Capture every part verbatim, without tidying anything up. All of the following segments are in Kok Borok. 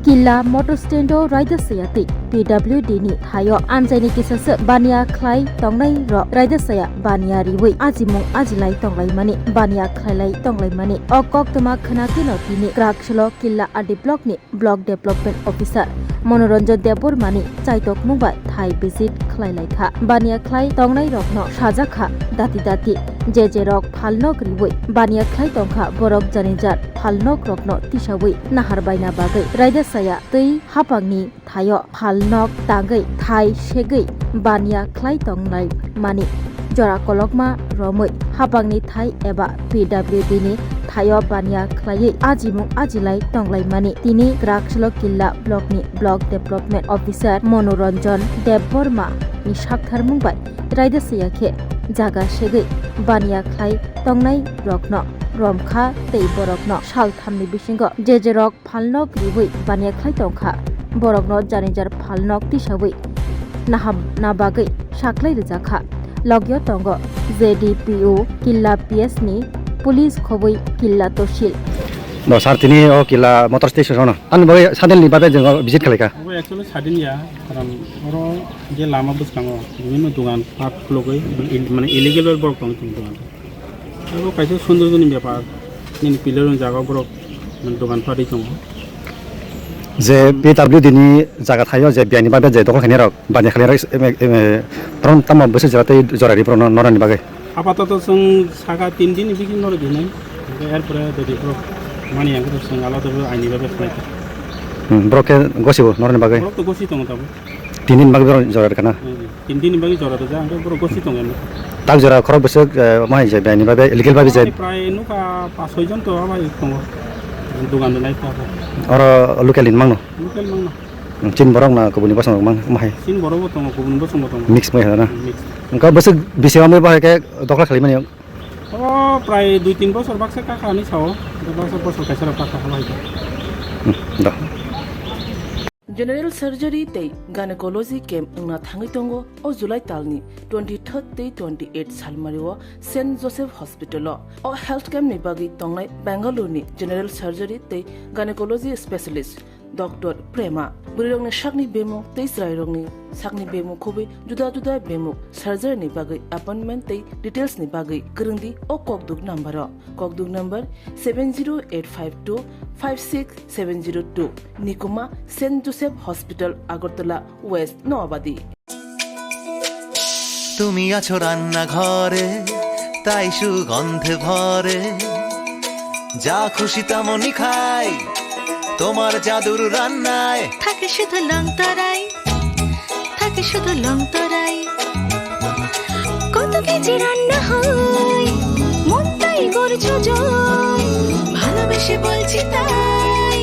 Killa motor stand o raida saya tei P W D ni thaio anjaini kisasa baniya khlai tongnai rok raida saya baniya riwi ajimung ajilai tonglaimani. Baniya khlailai tonglaimani o koktwma khwnakhe no tini Kraksalo Killa R D block ni Block Development Officer Monoranjan Debbarma ni chaitokmung bai thai visit khlailaikha. Baniya khlai tongnai rokno sajakha dati dati, je je rok phalnok riwi baniya khlai tongkha borok jani jar phalnok rokno tisawi nahar baina bagwi raida saya tei hapangni thaio phalnok tangwi thai segwi baniya khlai tongnai mani jora kolokma romwi hapangni thai eba P W D ni thaio baniya khlaiwi ajimung ajilai tonglaimani. Tini Kraksalo Killa block ni Block Development Officer Monoranjan Debbarma ni saktharmung bai raida saya khe jaga segwi baniya khlai tongnai rokno romkha tei borokno sal thamni bisingo je je rok phalnok riwi baniya khlai tongkha. Borokno jani jar phalnok tisawi nahamna bagwi saklai rwjakha. Logio tongo J D P O Killa P S ni police khobwi Killa Tosil. No, sir, tini o Killa motor station ono. Ani bagwi sadin ni babe jeng visit khlaika. Obo actually sadin ya, karon oro je lama bwskango bibinno dogan pat khulogwi, il-, mane illegal bai borok tong tong dogan. Abo kaisa sundurjoni bepar, nini pillar ni jaga borok dogan pari tongo. Je P W D ni jaga thaio je biyani babe je dokol khainai rok, baniya khlainai rok, em, em, em, tron tamo bwswk jora tei jora ri borok no norani bagwi. Apatoto chwng saka tin din ni bisingo norok dinai, erpore jodi borok mani yang khe chwng alada aini babe khlai. Hmm, borok khe gosibo norani bagwi. Borok to gosi tongo tabuk. Tin din bagwi borok jora rikha na? Hmm, tin din bagwi jora rwjak, hwnkhe borok gosi tongo emno. Tak jora khorok bwswk, eh, ma hai je biyani bagwi, legal bagwi je. Prai nukha pas soi jon to abai tongo. Dogan rwnai ta. Oro local ni mangno? Local mangno. Hmm, chin borok na kubuni bosong rok mang, ma hai? Chin borok bo tongo, kubuni bosong bo tongo. Mix bai hai na? Mix. Wngkha bwswk bisi hamwi bahai khe dokhla khlaimani. O prai dui tin bosor baksa kakha hinwi sao. Baksa bosor kaisa rok kakha hamai khe. Hmm, da. General surgery tei gynecology camp wngna thangwi tongo o July talni twenty-third tei twenty-eight salmario Saint Joseph Hospital-o. O health camp ni bagwi tongnai Bangalore-ni general surgery tei gynecology specialist Doctor Prema. Bwrwirokni sakni bemuk tei chwrairokni sakni bemuk khobwi juda juda bemuk surgery ni bagwi appointment tei details ni bagwi kwrwngdi o kokduk number-o. Kokduk number seven zero eight five two five six seven zero two, Nikuma, Saint Joseph Hospital, Agartala West, Noabadi. তুমি আছো রান্নাঘরে, তাই সুগন্ধে ভরে। যা খুশি তেমনই খাই, তোমার জাদুর রান্নায়। থাকে শুধু লং তরাই, থাকে শুধু লং তরাই। কত কেজি রান্না হয়, মন তাই করছো জয়। ভালোবেসে বলছি তাই,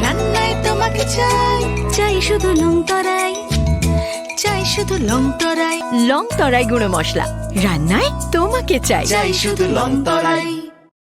রান্নায় তোমাকে চাই। চাই শুধু লং তরাই, চাই শুধু লং তরাই। লং তরাই গুঁড়ো মশলা, রান্নায় তোমাকে চাই। চাই শুধু লং তরাই।